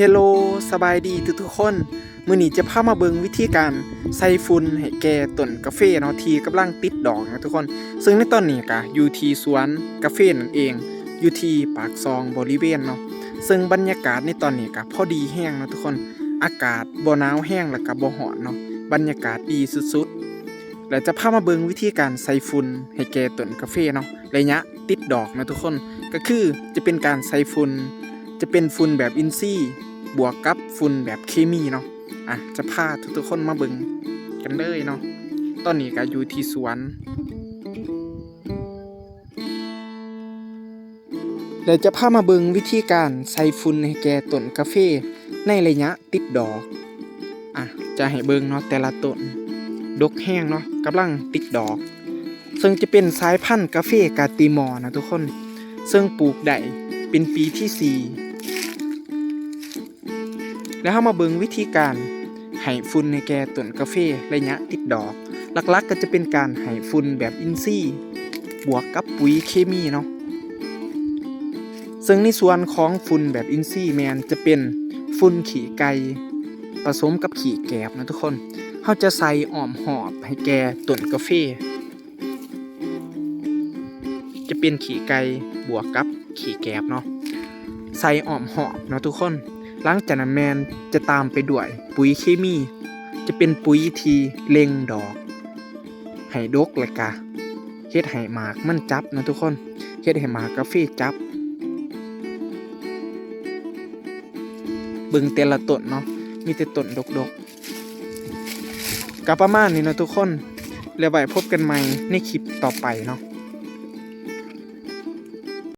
ເຮລໂລ ສະບາຍດີທຸກໆຄົນ. ມື້ນີ້ຈະພາມາເບິ່ງວິທີການໃສ່ຝຸ່ນໃຫ້ແກ່ຕົ້ນກາເຟເນາະ ທີ່ກຳລັງຕິດດອກນະທຸກຄົນ. ເຊິ່ງໃນຕອນນີ້ກະຢູ່ທີ່ສວນກາເຟນັ້ນເອງ ຢູ່ທີ່ປາກຊ່ອງບໍລິເວນເນາະ. ເຊິ່ງບັນຍາກາດໃນຕອນນີ້ກະພໍດີແຮງເນາະທຸກຄົນ, ອາກາດບໍ່ໜາວແຮງ ແລ້ວກະບໍ່ຮ້ອນເນາະ, ບັນຍາກາດດີສຸດໆ. ແລະ ຈະພາມາເບິ່ງວິທີການໃສ່ຝຸ່ນໃຫ້ແກ່ຕົ້ນກາເຟເນາະ ໄລຍະຕິດດອກນະທຸກຄົນ. ກະຄືຈະເປັນການໃສ່ຝຸ່ນ ຈະເປັນຝຸ່ນແບບອິນຊີ ບວກກັບຝຸ່ນແບບເຄມີເນາະ. ອະ ຈະພາທຸກໆຄົນມາເບິ່ງກັນເລີຍເນາະ. ຕອນນີ້ກະຢູ່ທີ່ສວນ ແລະ ຈະພາມາເບິ່ງວິທີການໃສ່ຝຸ່ນໃຫ້ແກ່ຕົ້ນກາເຟໃນໄລຍະຕິດດອກ. ອະ ຈະໃຫ້ເບິ່ງເນາະ ແຕ່ລະຕົ້ນດົກແຮງເນາະ ກຳລັງຕິດດອກ. ເຊິ່ງຈະເປັນສາຍພັນກາເຟກາຕີມໍນະທຸກຄົນ, ເຊິ່ງປູກໄດ້ເປັນປີທີສີ່. ແລ້ວເຮົາມາເບິ່ງວິທີການໃຫ້ຝຸ່ນໃຫ້ແກ່ຕົ້ນກາເຟໄລຍະຕິດດອກ. ຫຼັກໆກໍຈະເປັນການໃຫ້ຝຸ່ນແບບອິນຊີ ບວກກັບປຸ໋ຍເຄມີເນາະ. ເຊິ່ງໃນສ່ວນຂອງຝຸ່ນແບບອິນຊີແມ່ນຈະເປັນຝຸ່ນຂີ້ໄກ່ປະສົມກັບຂີ້ແກບນະທຸກຄົນ. ເຮົາຈະໃສ່ອ້ອມຮອບໃຫ້ແກ່ຕົ້ນກາເຟ. ຈະເປັນຂີ້ໄກ່ບວກກັບຂີ້ແກບເນາະ ໃສ່ອ້ອມຮອບເນາະທຸກຄົນ. ຫຼັງຈາກນັ້ນແມ່ນຈະຕາມໄປດ້ວຍປຸ໋ຍເຄມີ, ຈະເປັນປຸ໋ຍທີ່ເລັ່ງດອກໃຫ້ດົກ ແລ້ວກະເຮັດໃຫ້ໝາກມັນຈັບເນາະທຸກຄົນ, ເຮັດໃຫ້ໝາກກາເຟຈັບ. ເບິ່ງແຕ່ລະຕົ້ນເນາະ ມີແຕ່ຕົ້ນດົກໆ. ກະປະມານນີ້ເນາະທຸກຄົນ, ແລ້ວໄວ້ພົບກັນໃໝ່ໃນຄລິບຕໍ່ໄປເນາະ.